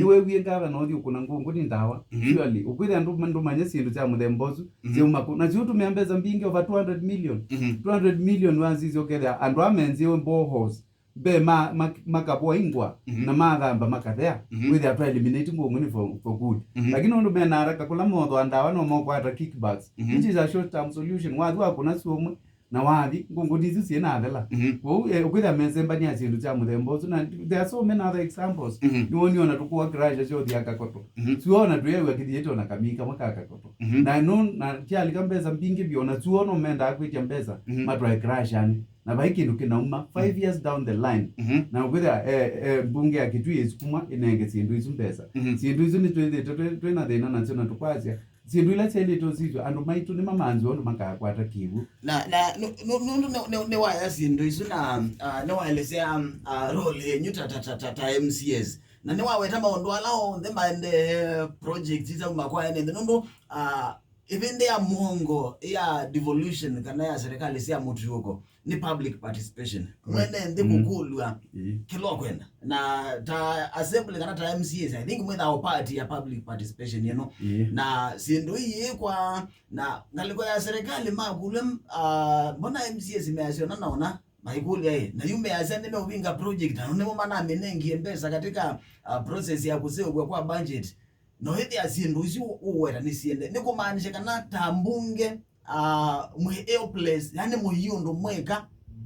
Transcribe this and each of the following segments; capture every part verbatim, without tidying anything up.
Nĩweewie ngavana ũthi ũkũna ngũngũ nĩ ndawa. Mhm. Surely, ũkwĩthĩa ndũ-, ndũmanya syĩndũ sya mũthemba ũsu, mhm, syauma kũ? Na syo tũmĩa mbesa mbingĩ, over two hundred million. Mhm. Two hundred million wasisya ũkethĩa andũ aa menziwe boreholes, mbee ma-, ma-, makavoa ingwa, mhm, na mathamba makathea, mhm, wĩthĩa twa eliminate ngũngũ nĩ for, for good. Mhm. Lakini ũndũ mena haraka, kũla mothwa ndawa no mokwata kickbacks, mhm, which is a short term solution. Wathi wakũna syũmwe, na wathi, ngũngũni isu syĩnathela. Mhm. Kwoou, eh, ũkwĩthĩa mesembania syĩndũ sya mũthemba ũsu, na there are so many other examples. Mhm. Nĩwoni ona tũkũa crusher syothia Kakoto. Mhm. Sio ona twĩew'a kĩthiĩte ona kamii kamwe ka Kakoto. Mhm. Na no, na kyalika mbesa mbingĩ vyũ, ona sio no mendaa kwĩtya mbesa, mhm, matwae crusher-nĩ. Na vai kĩndũ kĩnauma five, mhm, years down the line. Mhm. Na ũkwĩthĩa, eh, eh, mbunge ya Kitui ĩsukumwa ĩnenge syĩndũ isu mbesa. Mhm. Syĩndũ isu nĩtwĩthĩte twĩ-, twĩna thĩna nasyo na tũkwasya, syĩndũ ila syaĩlĩte ũsisw'a, andũ maitũ nĩmamanzĩwa ũndũ makakwata kĩw'ũ. Na, na, nũ-, nũ-, nũndũ nĩ, nĩ, nĩwaya syĩndũ isu na, ah, nĩwaelesea, ah, role yenyu ta, ta, ta, ta, ta M C As. Na nĩwaweta maũndũ ala onthe maendee, project isauma kwa ene nthĩ. Nũndũ, ah, ĩvĩndĩ ya mũongo ya devolution kana ya serikali sya mũtuũko, nĩ public participation. Mwene nthĩ, mm, kũkũlw'a, ĩĩ, kĩla ũkwenda. Na ta assembly kana ta M C As, I think mwĩthaa part ya public participation ĩno. Ĩĩ. Na syĩndũ ii ĩkwa, na ngalĩko ya serikali makũlw'a, ah, mbona M C As measya ũna na ũna, maikũlya ĩ, na yu measya nĩmeũvinga project, na nĩmo manamĩnengie mbesa katika, ah, process ya kũseũvw'a kwa budget. No ĩthĩa syĩndũ isu ũweta nĩsiende, nĩ kũmaanisha kana ta mbunge, ah, mwĩ helpless, yani mũi ũndũ mwĩka,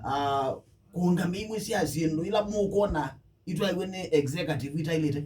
ah, kũũngama imwe sya syĩndũ ila mũkwona itwaiwe nĩ executive itailĩte?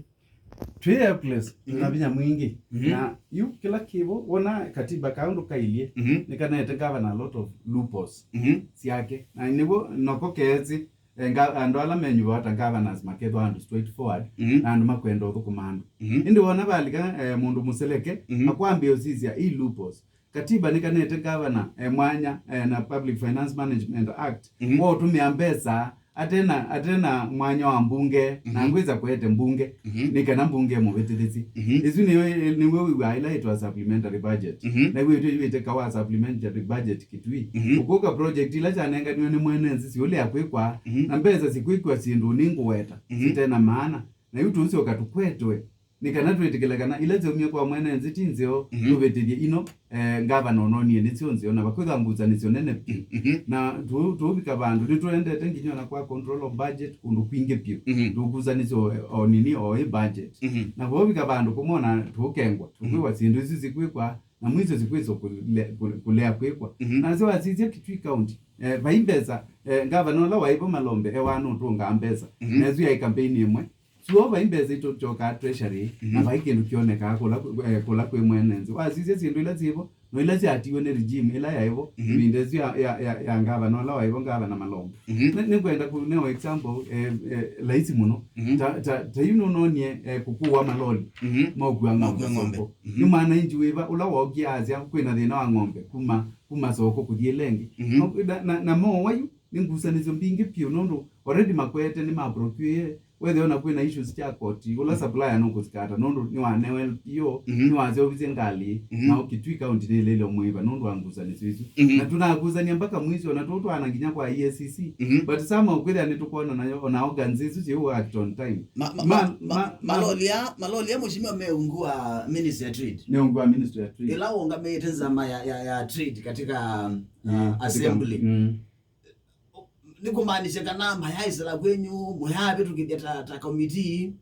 Twĩ helpless, twĩ na, mhm, vinya mwingĩ. Mhm. Na yu kĩla kĩvo, wona katiba ka ũndũ kailyĩ, mhm, nĩkanete governor a lot of loopholes, mhm, syake. Na nĩw'o noko kesi, eh, nga-, andũ ala menyuvawa ta governors makethwa andũ straightforward, mhm, na andũ makwenda ũthũkũma andũ. Mhm. Ĩndĩ wona valika, eh, mũndũ mũseleke, mhm, akwambĩa ũsisya ii loopholes. Katiba nĩkanete governor, eh, mwanya, eh, na Public Finance Management Act, mhm, wa ũtũmĩa mbesa atena, atena mwanya wa mbunge, na, mhm, ngwĩsa kũete mbunge, mhm, nĩ kana mbunge ĩmũvĩtĩthĩsye. Mhm. Ĩsu nĩyo, nĩw'o wĩw'aa ĩla yĩtwa supplementary budget. Mhm. Na wĩtwe yĩwĩtĩka wa supplementary budget Kitui. Mhm. Ũkũka project ila syanenganiwe nĩ mwene nthĩ siũlea kwĩkwa, mhm, na mbesa sikwĩkwa syĩndũ nĩ ngũweta, mhm, sitena maana. Na yu tũsyoka tũkwetwe nĩ kana twĩtĩkĩle kana ila syaumie kwa mwene nthĩ ti nzeo, mhm, tũvĩtĩthye ino, eh, ngavana ononie nĩsyo nzeo, na vakwĩthwa ngusanĩsyo nene vyũ. Mhm. Na tũ-, tũũvika vandũ nĩtũendete nginya ona kwa control of budget kũndũ kwingĩ vyũ. Mhm. Tũkusanĩsyo o nini o ĩ budget. Mhm. Na voovika vandũ kũmona tũkengwa, tũkwĩwa, mhm, syĩndũ isu sikwĩkwa, na mwiso sikwĩswa kũle-, kũle-, kũlea kwĩkwa. Mhm. Na nĩsyo wasisya Kitui County, eh, vai mbesa, eh, ngavana ũla waĩ vo Malombe ewa nũtũngaa mbesa. Mhm. Na ĩsu yaĩ campaign ĩmwe. Sio vai mbesa itũkyokaa treasury, mhm, na vai kĩndũ kyonekaa kũla, eh, kũla kwĩ mwene nthĩ. Wasisya syĩndũ ila syĩvo, no ila syatiwe nĩ regime ĩla yaĩvo, mhm, ĩvinda ĩsu ya, ya, ya, ya ngavana ũla waĩvo, ngavana Malombe. Mhm. Nĩ, nĩkwenda kũneo example, eh, eh, laisi mũno. Mhm. Ta, ta, ta yu nũnonie, eh, kũkũwa maloli, mhm, maũkua ng'ombe. Maũkua ng'ombe. Soko. Mhm. Nĩ mwananchi wĩva ũla wokie asya kwĩna thĩna wa ng'ombe kuma, kuma soko kũthiĩ lengi? Mhm. No, na, na, na mowa yu nĩ ngusanĩsyo mbingĩ vyũ, nũndũ already makwete nĩ maprocuire. Wethĩa ona kwĩna issues sya koti, ũla, mm, supplier nũkũsikata nũndũ nĩwanewe L P O, mhm, nĩwaseũvisye ngalĩ, mhm, na Kitui County nĩlĩle ũmũĩva nũndũ wa ngusanĩsyo isu. Mhm. Na tũnakusany'a mpaka mwisho, na tũtwaana nginya kwa E A C C. Mhm. But somehow kwĩthĩa nĩtũkwona nayo, ona organs isu syĩ act on time. Ma-, ma-, ma-, ma-, ma-, ma-, maloli aa, maloli aa, mheshimiwa, me ungu wa Ministry ya Trade. Me ungu wa Ministry ya Trade. Ĩla ũngamĩte nzama ya, ya, ya trade katika, mm, uh, katika assembly. Mm. Nĩ kũmaanisya kana mayaĩsĩla kwenyu, mũyavĩtũkĩthya ta, ta committee?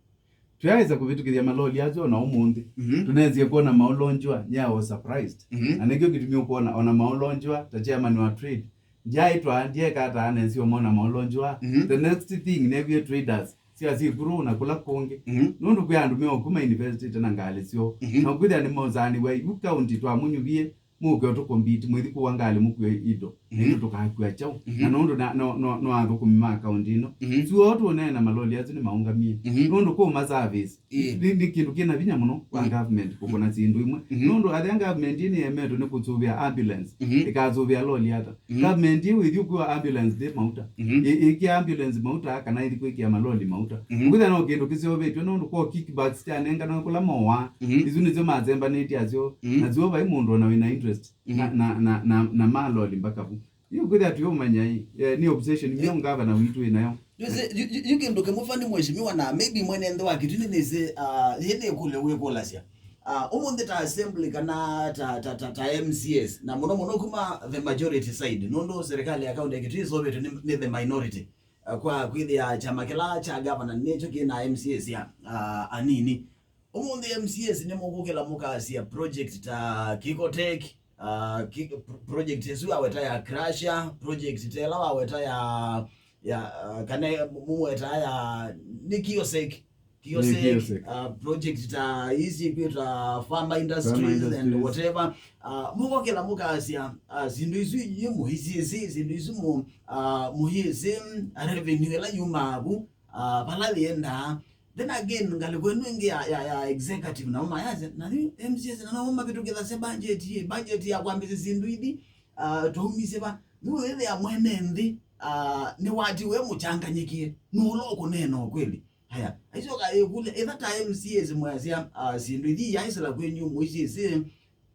Tũyaĩsa kũvĩtũkĩthya maloli asu ona ũmũnthĩ. Mhm. Tũnesie kwona maũlonjiwa, yeah, I was surprised. Mhm. Na nĩkyo kĩtumi ũkwona ona maũlonjiwa, ta chairman wa trade, ndyaĩtwa, ndyekaa ta anesie ũmona maũlonjiwa. Mhm. The next thing, newie traders sya sikuru na kũla kũngĩ. Mhm. Nũndũ kwĩ andũ meũkuma university na ngalĩ syoo. Mhm. Na kwĩthĩa nĩmosaanĩw'a yu county twamũnyuvie, mũke ũtũkombiti, mwĩthi kũwa ngalĩ mũkue indo, na, mhm, itũ tũkakua kyaũ? Mhm. Na nũndũ na, no, no, no athũkũmi ma kaũntĩ ĩno. Mhm. Sio tũneena maloli asu nĩmaũngamie. Mhm. Nũndũ kũma service, ĩĩ, nĩ, nĩ kĩndũ kĩna vinya mũno kwa, mhm, government kũkũna syĩndũ imwe. Mhm. Nũndũ athea government ĩĩ nĩyemetwe nĩ kũsũvĩa ambulance, mhm, ĩkasũvĩa loli ata? Mhm. Government ĩĩ wĩthi ũkwĩwa ambulance ndĩ mauta. Mhm. Ĩ-, ĩkĩa ambulance mauta kana ĩthi kwĩkĩa maloli mauta. Mhm. Ũkwĩthĩa no kĩndũ kĩseũvĩtw'e nũndũ kwa kickbacks kyanenganwe kũla mowa. Mhm. Isu nĩsyo masembanĩtye asyo. Mhm. Na sio vai mũndũ ona wĩna interest. Mhm. Na, na, na, na, na maloli mbaka vu. Yu kwĩthĩa tũyũmanya ĩ, eh, nĩ obsession, eh, myo ngavana witũ wĩ nayo. Yu, yu, yu, yu kĩndũ kĩmwe vani mheshimiwa, na maybe mwene nthĩ wa Kitui nĩnĩsĩ, ah, yĩnĩ ĩkũlyo wĩkũlasya. Ah, ũmũnthĩ ta assembly kana ta, ta, ta, ta M C As, na mũno mũno kuma the majority side, nũndũ serikali ya kaunti ya Kitui ĩseũvĩtwe nĩ, nĩ the minority. Ah, kwa kwĩthĩa kyama kĩla kya gavana nĩkyo kĩ na M C As ya, ah, anini. Ũmũnthĩ M C As nĩmũkũkĩla mũkasya project ta Kikotech, ah, ki-, pro-, project ĩsu waweta ya Crusher, project ta ĩla waweta ya, ya, ah, kana mũweta ya, nĩ Kiosek, Kiosek, Kiosek. Ah, project ta ici kwĩtwa Farmer Industries and Industries. Whatever. Ah, mũkokĩla mũkasya, ah, syĩndũ isu inyuĩ mũisyĩsĩ, syĩndũ isu mũ-, ah, mũyĩsĩ, ah, revenue ĩla yumaa vu, ah, vala yĩendaa. Then again, ngalĩko ĩno ĩngĩ ya, ya, ya executive, namo mayasya, na yu M C As na namo mavĩtũkĩthasya budget ĩ, budget ya kwambĩsya syĩndũ ithi, ah, twaumisye va. Yu wĩthĩa mwene nthĩ, ah, nĩwatiwe mũchanganyĩkie, nũla ũkũneena ũkweli. Haya, aicoka ĩkũlya, ĩtha ta M C As mwasya, ah, syĩndũ ithi yaisila kwenyu mũisyĩsĩ,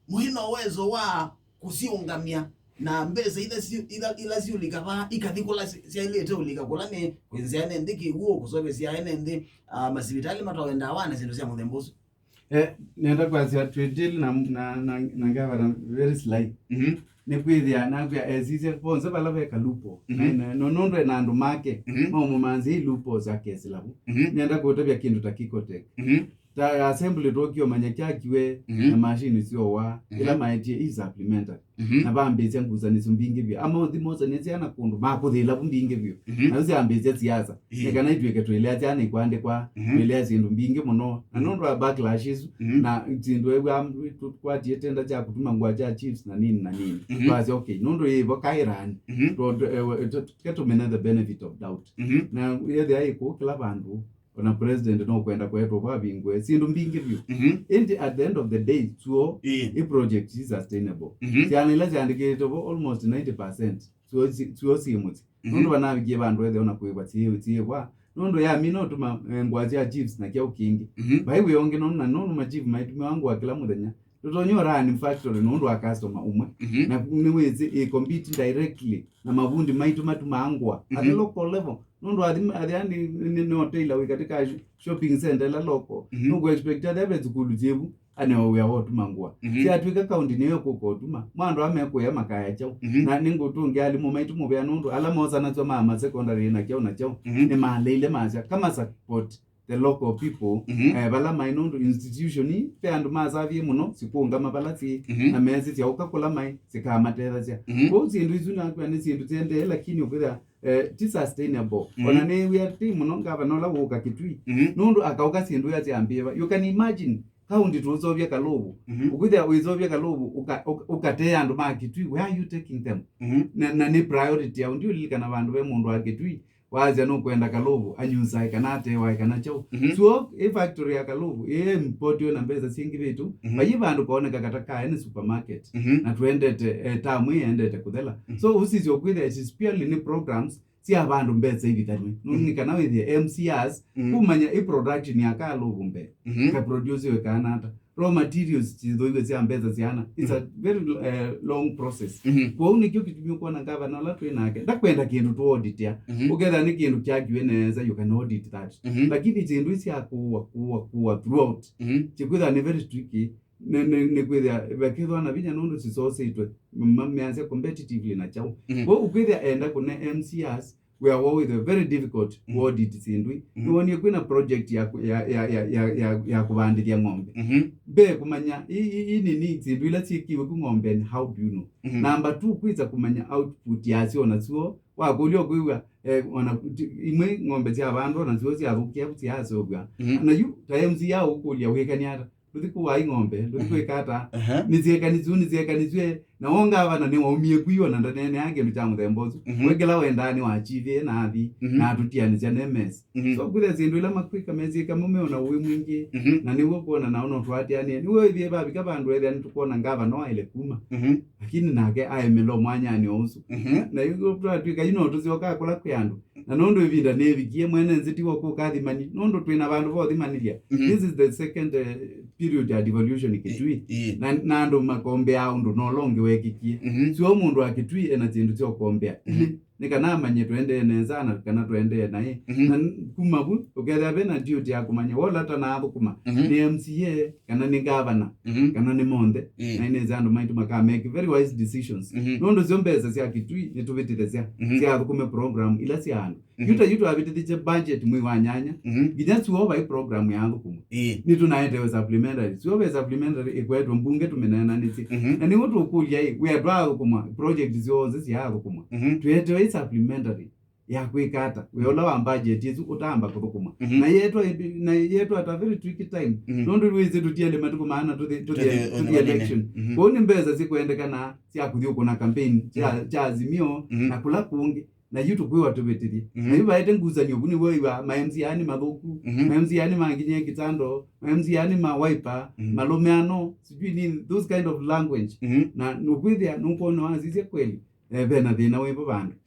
mũi na ũwezo wa kũsiũngamya, na mbesa ila si-, ila, ila siũlika vaa ikathi kũla si-, syaĩlĩte ũlika, kũla nĩ kwĩnzĩa ene nthĩ kĩw'ũ, kũseũvĩsya ene nthĩ, ah, masivitalĩ matowe ndawa na syĩndũ sya mũthemba ũsu. Eh, nenda kwasya twĩ deal na, na, na, na ngavana very sly. Mhm. Nĩ kwĩthĩa nakwĩa esisya vonse vala ve kalupo. Mhm. Na, na, no, nũndũ ena andũ make, mhm, maũmũmanzĩa ilupo syakesĩla vu. Mhm. Nenda kũtavya kĩndũ ta Kikotech. Mhm. Ta assembly twokie ũmanya kyakiwe, mhm, na machine syowa, mhm, ila maetie i supplementary. Mhm. Na vambĩĩsya ngusanĩsyo mbingĩ vyũ. Ama ũthi mosanĩe syana kũndũ, makũthĩla vu mbingĩ vyũ. Mhm. Nayo syambĩĩsya siasa. Ĩĩ. Nĩ kana itw'ĩke twĩlea syana ikwandĩkwa, mhm, twĩlea syĩndũ mbingĩ mũno. Na, mhm, nũndũ wa backlash isu, mhm, na syĩndũ ew'a tũkwatie tenda kya kũtuma ngũa kya chiefs na nini na nini. Mhm. Twasya, okay, nũndũ yĩvo kaĩrani. Mhm. Tũ-, tũ-, ewe, tũ-, tũke tũmene the benefit of doubt. Mhm. Na yethĩa ĩkũũ kĩla vandũ, ona president no kwenda kwetwa vavingwe syĩndũ mbingĩ vyũ. Mhm. Ĩndĩ at the end of the day, chuo, ĩĩ, ĩ project is sustainable. Mhm. Syana ila syandĩkĩtwe vo almost ninety percent chuo si-, chuo syĩ mũsyĩ. Mhm. Nũndũ vanavikie vandũ ethe ona kwĩva syĩ-, syĩvwa. Nũndũ ya mina ũtuma, eh, ngũa sya chiefs na kyaũ kĩngĩ. Mhm. Vai wĩ ũngĩ nũndũ na nũndũ ma chief maitumiwa ngũa kĩla mũthenya. Tũtonya ũrani factory nũndũ wa customer ũmwe. Mhm. Na nĩwĩsĩ ĩ compete directly na mavundi maitũ matumaa ngũa at the, mhm, local level. Nũndũ athi, athi ani nĩ, nĩ, nĩ hotel wĩ katika sh-, shopping center ĩla local. Mhm. Nũkũ expect athi ave thukulu syĩvu, anewe wĩa wa ũtuma ngũa. Mhm. Syatw'ĩka kaunti nĩyo ĩkũka ũtuma. Mwa andũ amekũĩa makaya kyaũ. Mhm. Na nĩngũtũngĩa alimũ maitũ mũvea nũndũ ala mosanasw'a ma, ma secondary na kyaũ na kyaũ, mhm, nĩmaleile masya kama support the local people, mhm, eh, vala maĩ nũndũ institution ii, ve andũ masavie mũno, sikũngama vala syĩ, mhm, na mesĩsya ũka kũla maĩ, sikamate-, tethasya. Mhm. Kwoou syĩndũ isu nakwĩa nĩ syĩndũ syendee, lakini ũkwĩthĩa, eh, ti sustainable. Mhm. Ona nĩwĩa ti mũno ngavana ũla wũka Kitui, mhm, nũndũ akaũka syĩndũ ila syambĩĩva. You can imagine, kaunti tũũseũvya Kalũvũ. Mhm. Ũkwĩthĩa wĩseũvya Kalũvũ, ũka-, ũka-, ũkatee andũ ma Kitui, where are you taking them? Mhm. Na, na nĩ priority yaũ? Ndiũlilikana vandũ ve mũndũ wa Kitui wasya nũkwenda Kalũvũ anyusae kana atewae kana kyaũ. Mhm. So, ĩ factory ya Kalũvũ, ĩ importiwe na mbesa syingĩvĩtu, mhm, vaiĩ vandũ kooneka kata kae nĩ supermarket. Mhm. Na twendete, eh, tamu ĩendete kũthela. Mhm. So, ũsisya ũkwĩthĩa it is purely nĩ programs sya vandũ mbesa ivithanw'e. Nũndũ, mhm, nĩ kana wĩthĩe M C As, mhm, kumanya ĩ production ya Kalũvũ mbee. Mhm. Ka produce ĩkaana ata. Raw materials syĩthũiwe sya mbesa syana. It's a, mhm, very, eh, long process. Mhm. Kwoou nĩkyo kĩtumi ũkwona ngavana ũla twĩ nake ndakwenda kĩndũ tũauditia. Mhm. Ũkethĩa nĩ kĩndũ kyakiwe nesa, you can audit that. Mhm. Lakini syĩndũ ii sya kũua, kũua, kũua throughout, mhm, syĩkwĩthĩa nĩ very tricky. Nĩ, nĩ, nĩ kwĩthĩa vakĩthwa na vinya nũndũ sisoseitwe, ma-, measya competitively na kyaũ. Mhm. Kwoou ũkwĩthĩa enda kũne M C As, wĩa woo wĩthĩwe very difficult, mhm, kũ audit syĩndũ ii. Mhm. Nĩwonie kwĩna project ya kũ-, ya, ya, ya, ya, ya, ya kũvandĩthya ng'ombe. Mhm. Mbee kũmanya ii, ii, ii nini syĩndũ ila syĩkiwe ku ng'ombeni, how do you know? Mhm. Number two, kwĩsa kũmanya output yasyo, ona syo wakũlya ũkwĩw'a, eh, ona ti-, imwe ng'ombe syavandwa, ona syo syathũkia syaseũvw'a. Mhm. Na yu ta M C A ũkũlya wĩkany'a ata? Ndũthi kũwai ng'ombe, ndũthi, mhm, kwĩka ata? Aha. Nĩsyekanĩsw'e, nĩsyekanĩsw'e, na wo ngavana nĩwaumie kwio na ndaneenea kĩndũ kya mũthemba ũsu. Mhm. We kĩla wendaa nĩwachivie na athi, mhm, na atũtianĩsya ne mess. Mhm. So, kwĩthĩa syĩndũ ila makwĩka mesyĩka mo meona ũĩ mwingĩ, mhm, na nĩw'o kwona nao no twaatĩanĩe. Nĩw'o ĩthĩe vavika vandũ ethĩa nĩtũkwona ngavana waĩle kuma. Mhm. Lakini nake aemela o mwanyanĩ o ũsu. Mhm. Na yu twatw'ĩka yu no tũsyokaa kũla kwĩ andũ. Na nũndũ ĩvinda nĩĩvikie, mwene nzĩ tiwe ũkũka athimani, nũndũ twĩ na vandũ va ũthimanĩlya. Mhm. This is the second, eh, period ya devolution Kitui. Ĩ, ĩ. Na, na andũ makombeaa ũndũ na ũla ũngĩ wekĩkie. Mhm. Sio mũndũ wa Kitui ena syĩndũ sya ũkombea. Mhm. Ilĩ. nĩ kana amanye tũendee nesa na kana tũendee naĩ. Mhm. Na n-, kuma vu, ũkethĩa ve na duty ya kũmanya, wola ta naathũkũma, Mhm. nĩ M C A, kana nĩ ngavana, Mhm. kana nĩ monthe, Ĩĩ. na nĩnĩsĩ andũ maitũ makamake very wise decisions. Mhm. Nũndũ syo mbesa sya Kitui nĩtũvĩtĩthasya, Mhm. syathũkũme program ila sya andũ. Mhm. Yu ta yu twavĩtĩthĩtye budget mwei wa nyanya, Mhm. nginya syoova ĩ program yaathũkũmwa. Ĩĩ. Nĩtũnaetewe supplementary. Syoova ĩ supplementary ĩkwetwe mbunge tũmĩneenanĩsye. Mhm. Na nĩw'o tũkũlya ĩ, wĩa twathũkũmwa, project syonthe syaathũkũmwa. Mhm. Tũetewe ĩ supplementary ya kwĩka ata? Wĩa ũla wa budget ĩsu ũtamba kũthũkũma. Mhm. Na yetwa, na yetwa at a very tricky time. Mhm. Nũndũ wĩsĩ tũtiele matukũ maana tũthi, tũthi, Tũthi tũthi ũnĩ-, ũnĩ-, election. Mhm. Kwoou nĩ mbesa sikwendekana sya kũthi ũkũna campaign, sya, Mhm. sya Azimio, Mhm. na kũla kũngĩ. Na yu tũkwĩwa tũvĩtĩthye. Mhm. Na yu vaete ngusanio, vu nĩw'o iwa ma M C A nĩ mathũku, Mhm. ma M C A nĩ manginye kitando, ma M C A nĩ ma wiper, Mhm. malũmeano, sijui nini, those kind of language. Mhm. Na nũkwĩthĩa, nũkwona wasisye kweli, eh, vena thĩna wĩvo vandũ.